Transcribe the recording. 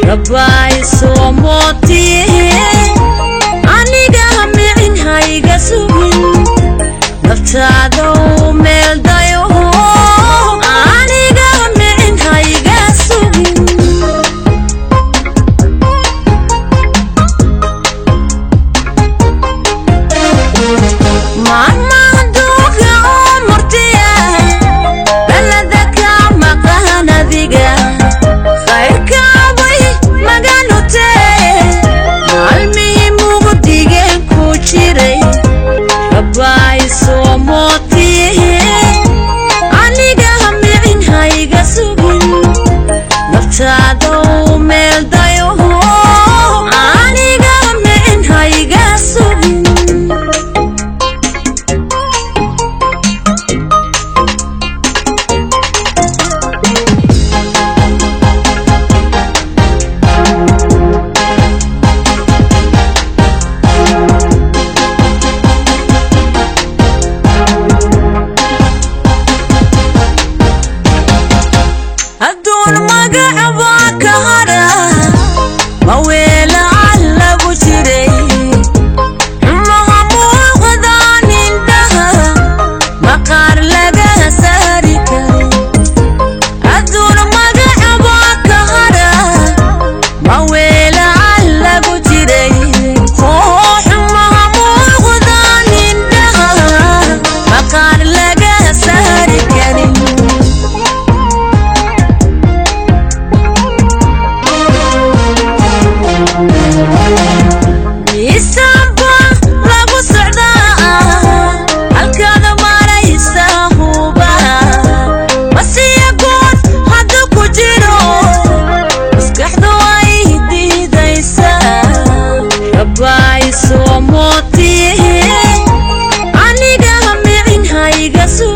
Rabbaay soo mootiye, aniga micin hayga sugin, naftaada u meel dayo, aniga micin hayga sugin. Maalmaha oo murtiya balada ka maqan, adiga khayrkaabay maganutee, maalmihii mugdigeen ku jiray Rabbaay soo mootiye, aniga micin hayga sugin, naftaada u meel dayo, aniga micin hayga sugin. Hadduun magacbaa ka hadha maweelacan lagu jiray, xumaha muuqdaan indhaha maqaar laga saari karo. Hadduun magacbaa ka hadha maweelacan lagu jiray, xumaha muuqdaan indhaha maqaar laga saari karin. Miisaanba lagu socdaa halkaada maraysa huba, masiya good hadda ku jiro maskaxdu ay diidaysaa. Rabbaay soo mootiye, aniga micin hayga sugin.